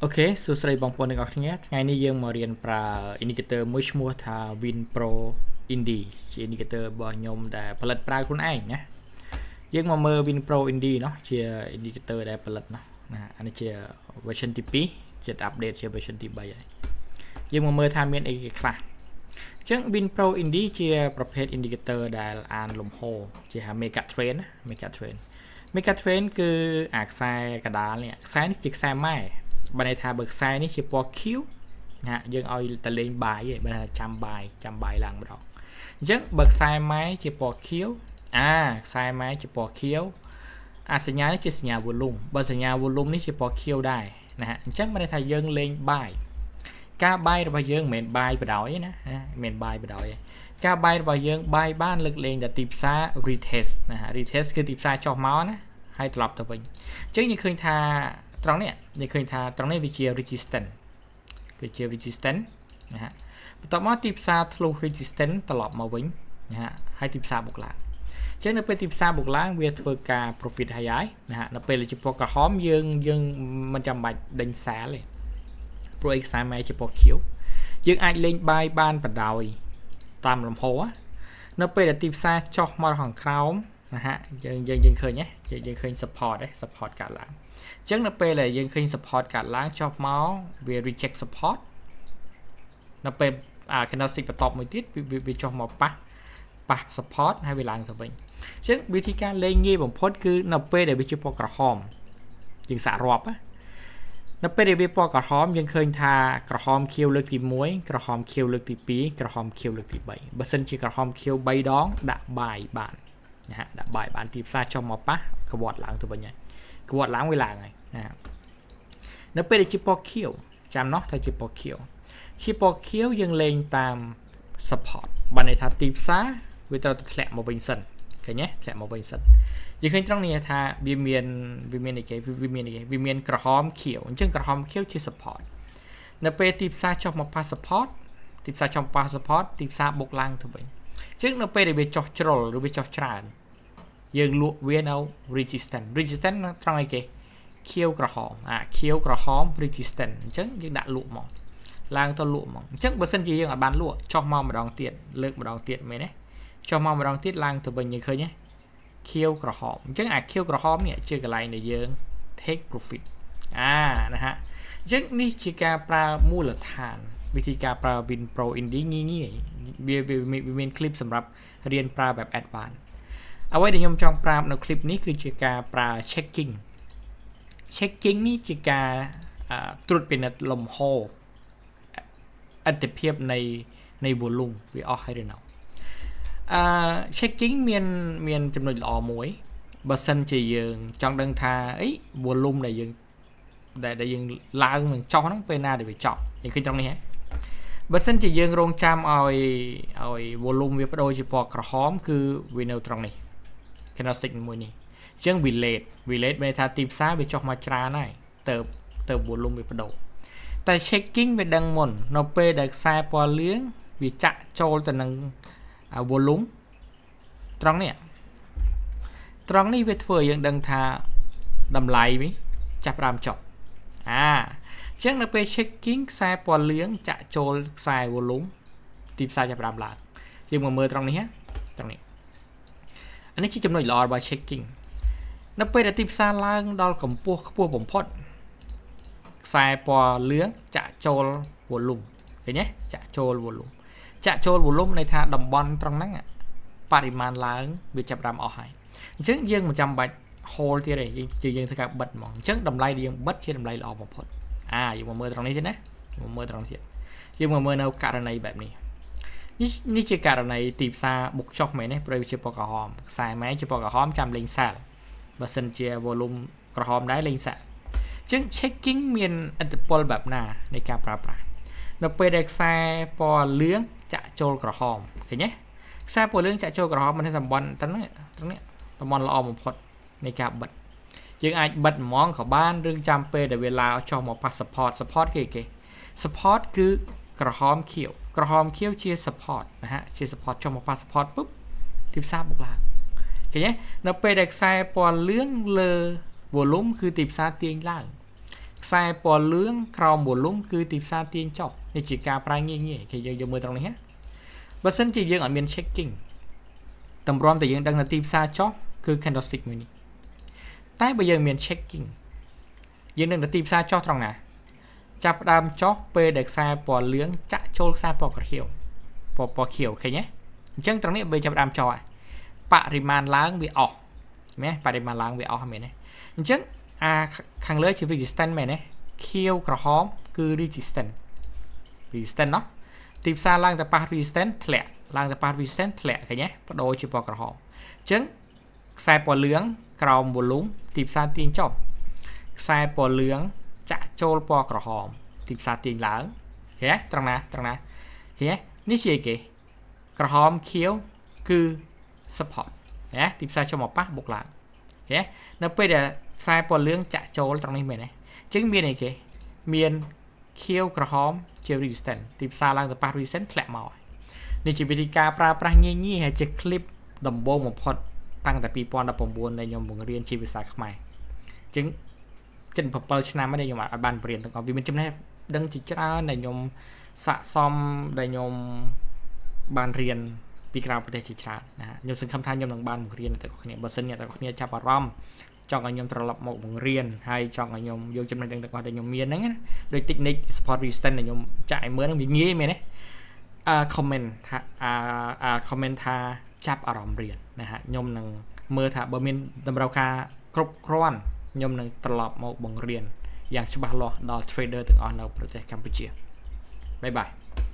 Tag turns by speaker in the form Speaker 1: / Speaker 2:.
Speaker 1: OK សួស្តីបងប្អូនទាំងអស់គ្នា។ថ្ងៃនេះយើងមករៀនប្រើ indicator មួយឈ្មោះថា WinPro Indie ជា indicator របស់ខ្ញុំដែលផលិតប្រើខ្លួនឯងណាយើងមកមើល WinPro Indie ណោះជា indicator ដែលផលិតណោះណាអានេះជា version ទី2ចិត្ត update ជា version ទី3ហើយយើងមកមើលថាមានអីគេខ្លះអញ្ចឹង WinPro Indie ជាប្រភេទ indicator ដែលអានលំហជាហៅ Mega Trend ណា Mega Trend Mega Trend គឺអាខ្សែកដាលនេះខ្សែនេះជាខ្សែម៉ែបើន័យថាបើខ្សែនេះជាពណ៌ខៀវណាយើងឲ្យតែលេង buy ឯងបើថាចាំ buy ចាំ buy ឡើងម្ដងអញ្ចឹងបើខ្សែម៉ែជាពណ៌ខៀវអាខ្សែម៉ែជាពណ៌ខៀវអាសញ្ញានេះជាសញ្ញា volume បើសញ្ញា volume នេះជាពណ៌ខៀវដែរណាអញ្ចឹងបើន័យថាយើងលេង buy ការ buy របស់យើងមិនមែន buy បដ ாய் ទេណាមិនមែន buy បដ ாய் ទេការ buy របស់យើង buy បានលើកលែងតែទីផ្សារ retest ណា retest គឺទីផ្សារចុះមកណាហើយត្រឡប់ទៅវិញអញ្ចឹងយើងឃើញថាត្រង់នេះយើងឃើញថាត្រង់នេះវាជា resistance វាជា resistance ណាហ៎បន្ទាប់មកទីផ្សារធ្លុះ resistance ត្រឡប់មកវិញណាហ៎ហើយទីផ្សារបុកឡើងអញ្ចឹងនៅពេលទីផ្សារបុកឡើងវាធ្វើការ profit ហើយហើយណាហ៎នៅពេលជាពណ៌ក្រហមយើងយើងមិនចាំបាច់ដេញ sell ទេព្រោះអីខ្សែម៉ែជាពណ៌ខៀវយើងអាចលេង buy បានបដ ாய் តាមលំហនៅពេលដែលទីផ្សារចុះមកខាងក្រោមណាហៈយើងយើងយើងឃើញទេយើងយើងឃើញ support ទេ support កាត់ឡើងអញ្ចឹងនៅពេលដែលយើងឃើញ support កាត់ឡើងចុះមកវា reject support នៅពេលអា candlestick បន្ទាប់មួយទៀតវាចុះមកប៉ះប៉ះ support ហើយវាឡើងទៅវិញអញ្ចឹងវិធីការលេងងាយបំផុតគឺនៅពេលដែលវាជាពណ៌ក្រហមយើងសាករាប់ណានៅពេលដែលវាពណ៌ក្រហមយើងឃើញថាក្រហមខៀវលើកទី1ក្រហមខៀវលើកទី2ក្រហមខៀវលើកទី3បើសិនជាក្រហមខៀវ3ដងដាក់ buy បានណាហដាក់ buy បានទីផ្សារចុះមកប៉ះក្បត់ឡើងទៅវិញហើយក្បត់ឡើងវាឡើងហើយណា នៅពេលដែលជាពណ៌ខៀវចាំណោះថាជាពណ៌ខៀវជាពណ៌ខៀវយើងលេងតាម support បានន័យថាទីផ្សារវាត្រូវតែធ្លាក់មកវិញសិនឃើញទេធ្លាក់មកវិញសិនយើងឃើញត្រង់នេះថាវាមានអីគេវាមានអីគេវាមានក្រហមខៀវអញ្ចឹងក្រហមខៀវជា support នៅពេលទីផ្សារចុះមកប៉ះ support ទីផ្សារចុះប៉ះ support ទីផ្សារបុកឡើងទៅវិញអញ្ចឹងនៅពេលដែលវាចុះជ្រុលឬវាចុះច្រើនយើងលក់វានៅ resistance resistance ត្រង់អីគេខៀវក្រហមអាខៀវក្រហម resistance អញ្ចឹងយើងដាក់លក់មកឡើងទៅលក់មកអញ្ចឹងបើសិនជាយើងអាចបានលក់ចុះមកម្ដងទៀតលើកម្ដងទៀតមែនទេចុះមកម្ដងទៀតឡើងទៅវិញយើងឃើញទេខៀវក្រហមអញ្ចឹងអាខៀវក្រហមនេះជាកន្លែងដែលយើង take profit អាណាហ៎អញ្ចឹងនេះជាការប្រើមូលដ្ឋានវិធីការប្រើ Win Pro Indie ងាយងាយវាវាមាន clip សម្រាប់រៀនប្រើបែប advanced អ្វីដែលខ្ញុំចង់ប្រាប់នៅ clip នេះគឺជាការប្រើ checking checking នេះជាការត្រួតពិនិត្យលំហអត្ថភាពនៃនៃ volume វាអស់ហើយឬនៅអឺ checking មានមានចំណុចល្អមួយបើសិនជាយើងចង់ដឹងថាអី volume ដែលយើងដែលដែលយើងឡើងនឹងចុះហ្នឹងពេលណាដែលវាចប់យើងឃើញត្រង់នេះហ៎បើសិនជាយើងរងចាំឲ្យឲ្យ volume វាបដូរជាពណ៌ក្រហមគឺវានៅត្រង់នេះ candlestick មួយនេះអញ្ចឹងវា late វា late មានថាទីផ្សារវាចុះមកច្រើនហើយទៅទៅ volume វាបដូរតែ checking វាដឹងមុននៅពេលដែលខ្សែពណ៌លឿងវាចាក់ចូលទៅនឹង volume ត្រង់នេះត្រង់នេះវាធ្វើឲ្យយើងដឹងថាតម្លៃនេះចាប់ផ្ដើមចុះអាអញ្ចឹងនៅពេល checking ខ្សែពណ៌លឿងចាក់ចូលខ្សែ volume ទីផ្សារចាប់ផ្ដើមឡើងយើងមកមើលត្រង់នេះត្រង់នេះអានេះជាចំណុចល្អរបស់ checking នៅពេលដែលទីផ្សារឡើងដល់កម្ពស់ខ្ពស់បំផុត ខ្សែពណ៌លឿងចាក់ចូល volume ឃើញទេចាក់ចូល volume ចាក់ចូល volume ន័យថាតំបន់ត្រង់ហ្នឹងបរិមាណឡើងវាចាប់ផ្ដើមអស់ហើយអញ្ចឹងយើងមិនចាំបាច់ hold ទៀតទេយើងយើងធ្វើការបិទហ្មងអញ្ចឹងតម្លៃដែលយើងបិទជាតម្លៃល្អបំផុតអាយើងមកមើលត្រង់នេះទៀតណាមកមើលត្រង់ទៀតយើងមកមើលនៅករណីបែបនេះនេះនេះជាករណីទីផ្សារបុកចុះមែនទេព្រោះវាជាពណ៌ក្រហមខ្សែម៉ែជាពណ៌ក្រហមចាំលេង sell បើសិនជា volume ក្រហមដែរលេង sell អញ្ចឹង checking មានឥទ្ធិពលបែបណានៃការប្រើប្រាស់នៅពេលដែលខ្សែពណ៌លឿងចាក់ចូលក្រហមឃើញទេខ្សែពណ៌លឿងចាក់ចូលក្រហមមិនតំបន់ត្រង់នេះត្រង់នេះតំបន់ល្អបំផុតនៃការបិទយើងអាចបិទហ្មងក៏បានឬចាំពេលដែលវាឡើងចុះមកប៉ះ support support គេគេ support គឺក្រហមខៀវក្រហមខៀវជា support ណាហ៎ជា support ចុះមកប៉ះ support ពុបទីផ្សារបុកឡើងឃើញទេនៅពេលដែលខ្សែពណ៌លឿងលើ volume គឺទីផ្សារទាញឡើង ខ្សែពណ៌លឿងក្រោម volume គឺទីផ្សារទាញចុះនេះជាការប្រើងាយងាយគេយើងយកមើលត្រង់នេះណាបើសិនជាយើងអត់មាន checking តម្រាំតែយើងដឹងថាទីផ្សារចុះគឺ candlestick មួយនេះតែបើយើងមាន checking យើងនឹងទៅទីផ្សារចុះត្រង់ណាចាប់ផ្ដើមចុះពេលដែលខ្សែពណ៌លឿងចាក់ចូលខ្សែពណ៌ក្រហមពណ៌ខៀវឃើញទេអញ្ចឹងត្រង់នេះបើចាប់ផ្ដើមចុះបរិមាណឡើងវាអស់មែនបរិមាណឡើងវាអស់មែនទេអញ្ចឹងអាខាងលើជា resistance មែនទេខៀវក្រហមគឺ resistance resistance ណោះទីផ្សារឡើងទៅប៉ះ resistance ធ្លាក់ឡើងទៅប៉ះ resistance ធ្លាក់ឃើញទេបដូរជាពណ៌ក្រហមអញ្ចឹងខ្សែពណ៌លឿងក្រោម volume ទីផ្សារទាញចុះខ្សែពណ៌លឿងចាក់ចូលពណ៌ក្រហមទីផ្សារទាញឡើងឃើញទេត្រង់ណាត្រង់ណាឃើញទេនេះជាអីគេក្រហមខៀវគឺ support ណាទីផ្សារចុះមកប៉ះបុកឡើងឃើញនៅពេលដែលខ្សែពណ៌លឿងចាក់ចូលត្រង់នេះមែនទេអញ្ចឹងមានអីគេមានខៀវក្រហមជា resistance ទីផ្សារឡើងទៅប៉ះ resistance ធ្លាក់មកនេះជាវិធីការប្រើប្រាស់ងាយងាយហើយជា clip ដំបូងបំផុតតាំងតែ2019ដែលខ្ញុំបង្រៀនជាភាសាខ្មែរអញ្ចឹងជិត7ឆ្នាំហើយដែលខ្ញុំអាចបានបង្រៀនទាំងអស់វាមានចំណេះដឹងជាច្រើនដែលខ្ញុំស័កសមដែលខ្ញុំបានរៀនពីក្រៅប្រទេសជាច្រើនណាខ្ញុំសង្ឃឹមថាខ្ញុំនឹងបានបង្រៀនអ្នកទាំងអស់គ្នាបើសិនអ្នកទាំងអស់គ្នាចាប់អារម្មណ៍ចង់ឲ្យខ្ញុំត្រឡប់មកបង្រៀនហើយចង់ឲ្យខ្ញុំយកចំណេះដឹងទាំងអស់ដែលខ្ញុំមានហ្នឹងណាដូច technique support resistance ដែលខ្ញុំចាក់ឲ្យមើលហ្នឹងវាងាយមែនទេអឺ comment ថាអា comment ថាចាប់អារម្មណ៍រៀនណាហ่ะខ្ញុំនឹងមើលថាបើមានតម្រូវការគ្រប់គ្រាន់ខ្ញុំនឹងត្រឡប់មកបង្រៀនយ៉ាងច្បាស់លាស់ដល់ trader ទាំងអស់នៅប្រទេសកម្ពុជាbye bye.